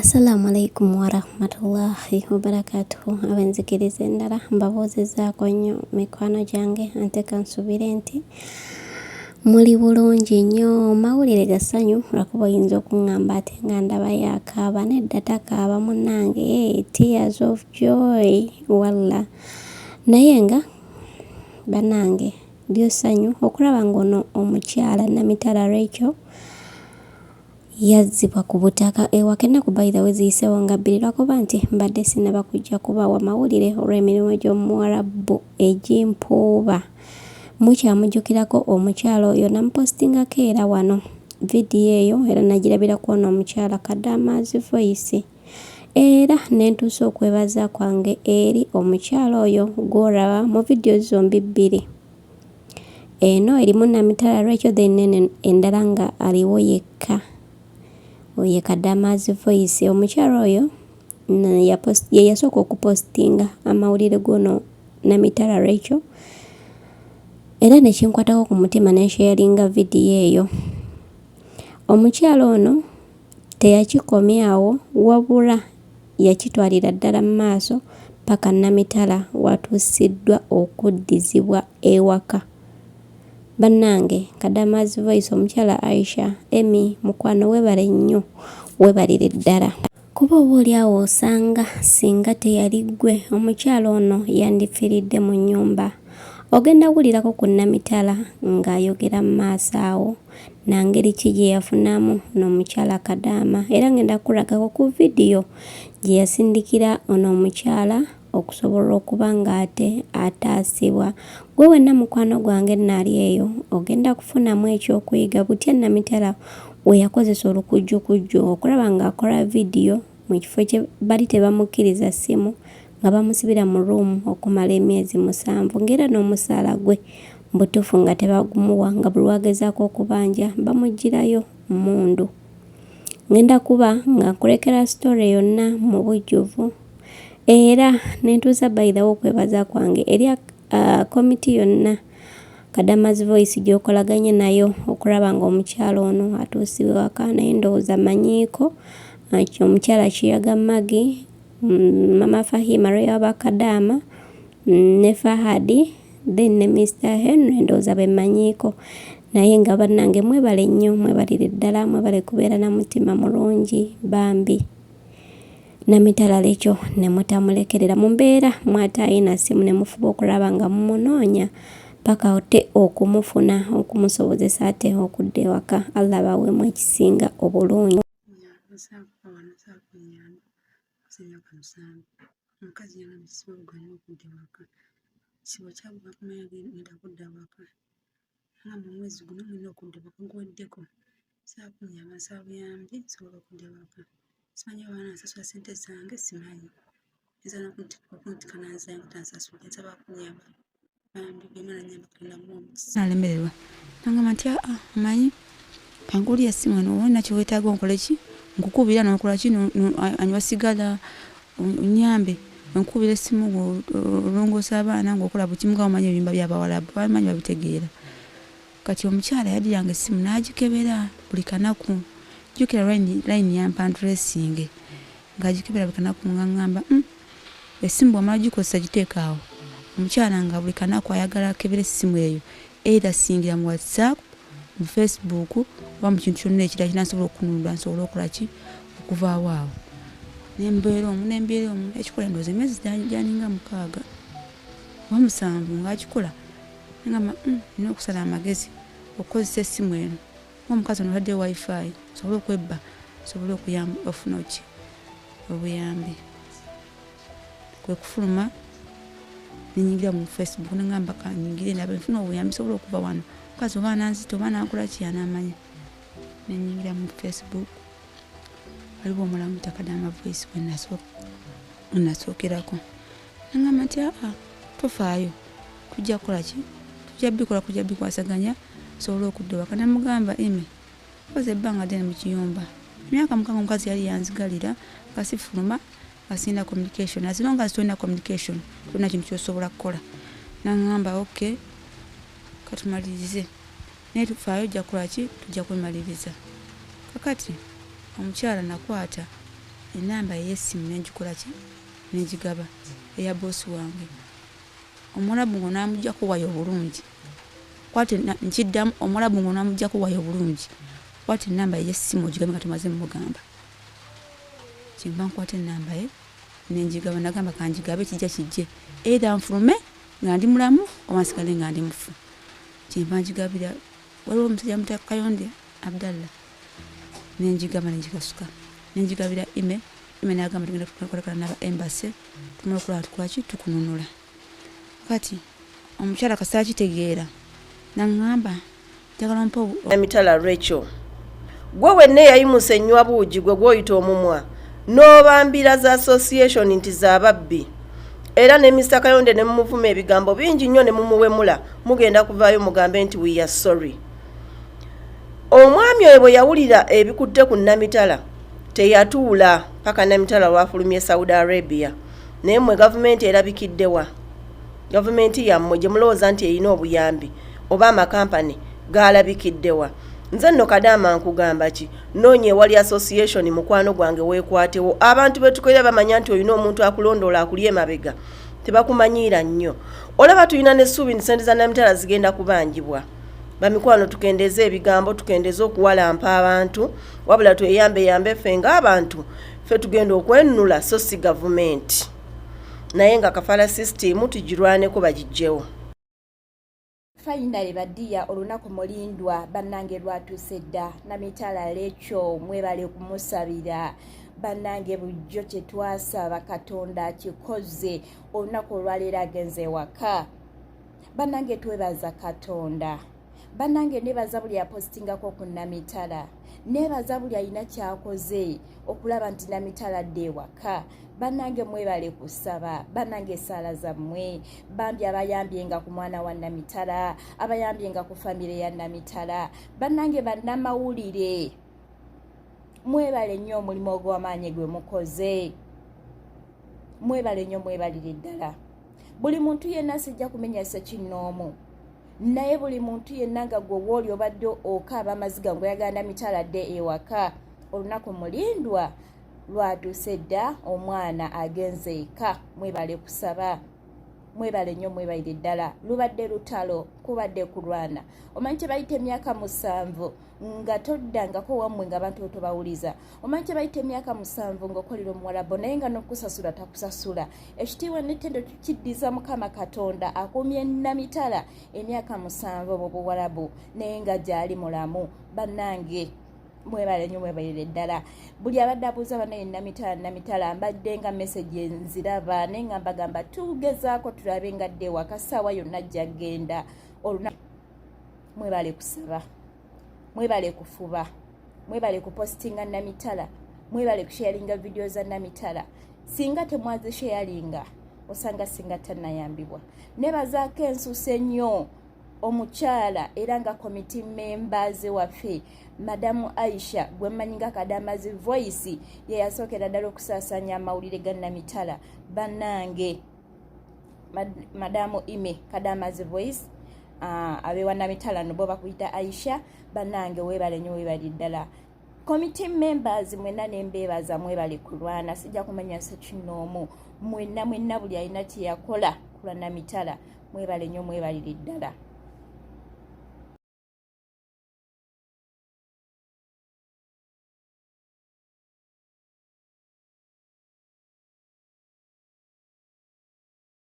Assalamu alaikum warahmatullahi wabarakatuhu. Abenzikiriza endala mbabuuzizaako nnyo mikwano gyange, ante kansubire nti muli bulungi nnyo. Mawulire ga ssanyu lwakuba oyinza okuŋŋamba ate nga ndaba yakaaba. Nedda, takaaba munnange, tears of joy walla. Naye nga bannange lyo ssanyu okulaba ng'ono omukyala Namitala Rachel yazzibwa ku butaka ewaka. Ennaku by the way ziyiseewo nga 2 lwakuba nti mbadde sinnaba kujja kubawa mawulire olw'emirimu gy'omuwarabu egimpuuba. Mukyamujjukirako omukyala oyo, namupositingako era wano vidiyo eyo, era nagirabirako ono omukyala Kadama's Voice, era nentuusa okwebaza kwange eri omukyala oyo gw'olaba mu vidiyo zombi bbiri. Eno erimu Namitala Rachel, then eno endala nga aliwo yekka, oye Kadama's Voice. Omukyala oyo ye yasooka okupositinga amawulire g'ono Namitala Rachel, era nekinkwatako ku mutima nensharinga vidiyo eyo. Omukyala ono teyakikomyawo, wabula yakitwalira ddala mu maaso paka Namitala watuusiddwa okuddizibwa ewaka. Bannange Kadama's Voice, omukyala Aisha Emmy mukwano, weebale nnyo, weebalire ddala, kuba oba oli awo osanga singa teyali ggwe omukyala ono yandifiiridde mu nnyumba. Ogenda wulirako ku Namitala ng'ayogera mu maaso awo na ngeri ki gye yafunamu n'omukyala Kadaama, era ngenda kukulagako ku vidiyo gye yasindikira ono omukyala okusobola okuba ng'ate ataasibwa. Gwe wenna mukwano gwange nno ali eyo ogenda kufunamu ekyokuyiga butya Namitala we yakozesa olukujjukujju okulaba ng'akola vidiyo mu kifo kye bali tebamukkiriza ssimu, nga bamusibira mu room okumala emyezi 7, ng'era n'omusaala gwe butuufu nga tebagumuwa, nga buli lw'agezaako okubanja bamuggyirayo mmundu. Ngenda kuba nga nkulekera story yonna mu bujjuvu, era nentuusa by the way okwebaza kwange eri komiti yonna Kadama's Voice gy'okolaganye nayo okulaba ng'omukyala ono atuusibwa waka. Naye ndowooza manyiiko omukyala Kiyaga Maggie, Mama Fahima Royal Bakadaama ne Fahadi, then ne Mr Henry, ndowooza be mmanyiiko. Naye nga bannange mwebale nnyo, mwebalire ddala, mwebale kubeera na mutima mulungi bambi. Namitala Rachel ne mutamulekerera mu mbeera mw'atayina ssimu, ne mufuba okulaba nga mumunoonya paka ate okumufuna, okumusobozesa ate okudda ewaka. Allah abaweemu ekisinga obulungi. Nsaba wano, nsaba kunnyamba maze emyaka 7. Omukazi yangambye ekisibo buganye okudda ewaka. Ekisibo kyaggwa kumanya ngenda kudda waka. Nangamba omwezi guno mulina okudda ewaka, guweddeko. Nsaba kunnyamba, nsaba buyambi nsobole okudda ewaka. Simanyi oba banansasula ssente zange, simanyi. Ayinza n'okuntika n'anzaayo nga tansasudde. Nsaba kunnyamba bambi, buli omu anannyamba Katonda amuwe omukisa. Nalemererwa. Nangamba nti aa omanyi kankuwulire essimu eno, oba olina kye weetaaga onkole ki, nkukubira n'okola ki, anywa sigala onnyambe. Nkukubira essimu ng'olongoosa abaana ng'okola buli kimu nga bw'omanyi ebiyumba by'Abawarabu, babimanyi babitegeera. Kati omukyala yaddiranga essimu n'agikebera buli kanaku. Jjukira layini yampa ntuleesinge, ng'agikebera buli kanaku ng'aŋŋamba essimu bw'omala ogikozesa giteeke awo. Omukyala nga buli kanaku ayagala akebere essimu eyo, either siyingira mu WhatsApp, mu Facebook oba mu kintu kyonna ekirala kinansobola okununula nsobole okukola ki, okuvaawo awo. Ne mbeera omwo, ne mbeera omwo, ekikola ndowooza emyezi gyaninga 6 oba 7 ng'agikola. Nangamba nina okusala amagezi okukozesa essimu eno. Ng'omukazi ono ataddeyo wifi nsobole okwebba, nsobole okuyamba ofuna ki obuyambi. Kwe kufuluma ne nnyingira mu Facebook ne ŋŋamba kannyingire ndabe nfuna obuyambi nsobole okuva wano. Omukazi oba ananzita oba anankola ki anaamanya. Ne nnyingira mu Facebook, waliwo omuwala bamuyita Kadama Voice gwe nasookerako. Nangamba nti aa tofaayo, tujja kukola ki, tujja bikola, tujja bikwasaganya nsobole okudda ewaka. Namugamba Emmy, nkoze ebbanga ddene mu kiyumba, emyaka 6 omukazi yali yanzigalira nga sifuluma, nga sirina communication. As long as tolina communication, tolina kintu ky'osobola kukola. Nangamba okay, katumalirize, naye tufaayo ojja kukola ki, tujja kwemaliriza. Kakati omukyala nakwata Enamba ey'essimu nengikola ki, nengigaba eya boosi wange. Omuwarabu ng'onaamugyako waya obulungi, kwata, nkiddamu, omuwarabu ng'onaamugyako waya obulungi, kwata enamba ey'essimu ogigabe nga tomaze mugamba. Kyenva nkwata enamba ye nenjigaba, nagamba kanjigabe, kijja kijje, either nfulume nga ndi mulamu oba nsigale nga ndi mufu. Kyenva njigabira, waliwo omusajja muta Kayonde Abdallah, nenjigaba, nenjikasuka, nenjigabira ime ime, nagamba tugenda kukolagana naba embassy, tumala okulaba tukolaki, tukununula. Kati omukyala kasita akitegeera, naŋŋamba njagala ompa Namitala Rachel, gwe wenna eyayimusa ennywa buugi, gwe gwoyita omumwa n'obambira za association nti zaababbi, era ne Mr Kayonde ne mumuvuma ebigambo bingi nnyo ne mumuwemula, mugenda kuvaayo mugambe nti we are sorry. Omwami oyo bwe yawulira ebikutte ku Namitala, teyatuula paka Namitala lwafulumye Saudi Arabia. Naye mmwe gavumenti erabikiddewa? Gavumenti yammwe gye mulowooza nti erina obuyambi oba amakampani galabikiddewa? Nze nno Kadaama nkugamba ki, noonya ewali association, mukwano gwange, weekwatewo. Abantu betukolera bamanya nti olina omuntu akulondoola, akuli emabega, tebakumanyiira nnyo. Olaba tulina n'essuubi nti sente za Namitala zigenda kubanjibwa. Bamikwano, tukendeeze ebigambo, tukendeeze okuwalampa abantu, wabula tweyambeyambe ffe ng'abantu, ffe tugenda okwenunula, so si gavumenti. Naye nga kafala system tugirwaneko, bagijjewo. Finally badiya, olunaku mulindwa bannange lwatuuse dda. Namitala Lekyo, mwebale kumusabira bannange. Bujjo kyetwasaba Katonda akikoze, olunaku olwaleero agenze ewaka. Bannange, twebaza Katonda. Bannange, nebaza buli apositingako ku Namitala, nebaza buli alina kyakoze okulaba nti Namitala dde ewaka. Bannange, mwebale kusaba. Bannange, esaala zammwe bambi, abayambyenga ku mwana wa Namitala, abayambyenga ku famire ya Namitala. Bannange, bannamawulire, mwebale nnyo omulimu ogw'amaanyi gwe mukoze. Mwebale nnyo, mwebalire ddala buli muntu yenna. Sijja kumenya sekinnoomu, naye buli muntu yenna nga gwe wooli obadde okaaba amaziga ngaoyagala Namitala dde ewaka, olunaku mulindwa lwatuuse dda, omwana agenze eka. Mwebale kusaba, mwebale nnyo, mwebalire ddala. Lubadde lutalo, kubadde kulwana. Omanyi kye bayita emyaka 7 nga toddangako wammwe, nga abantu tobawuliza? Omanyi kye bayita emyaka 7 ng'okolera omuwalabo, naye nga n'okusasula takusasula? Ekitiibwa n'ettendo tukiddiza Mukama Katonda akuumye Namitala emyaka 7 mu buwalabu, naye nga gyali mulamu. Bannange, mwebale nnyo, mwebalire ddala. Buli abadde abuuza, banaye Namitala, Namitala, mbadde nga message nziraba, naye nga mbagamba tugezaako tulabe nga dde ewaka, saawa yonna ajja genda oluna. Mwebale kusaba, mwebale kufuba, mwebale kupositinga Namitala, mwebale kusharinga vidiyo za Namitala. Singa temwazisharinga, osanga singa tannayambibwa. Nebazaako ensusa ennyo omukyala era nga committee members waffe, Madamu Aisha, gwe mmanyi nga Kadamazi Voice, ye yasookera ddala okusaasaanya amawulire ga Namitala. Bannange, Madamu Ime Kadamazi Voice, abewa Namitala no bo bakuyita Aisha. Bannange, weebale nnyo, weebali ddala. Committee members mwenna nembeebaza, mwebale kulwana. Sijja kumanya sekinoomu, mwenna mwenna, buli alina kyeyakola kulwa Namitala, mwebale nnyo, mwebalire ddala.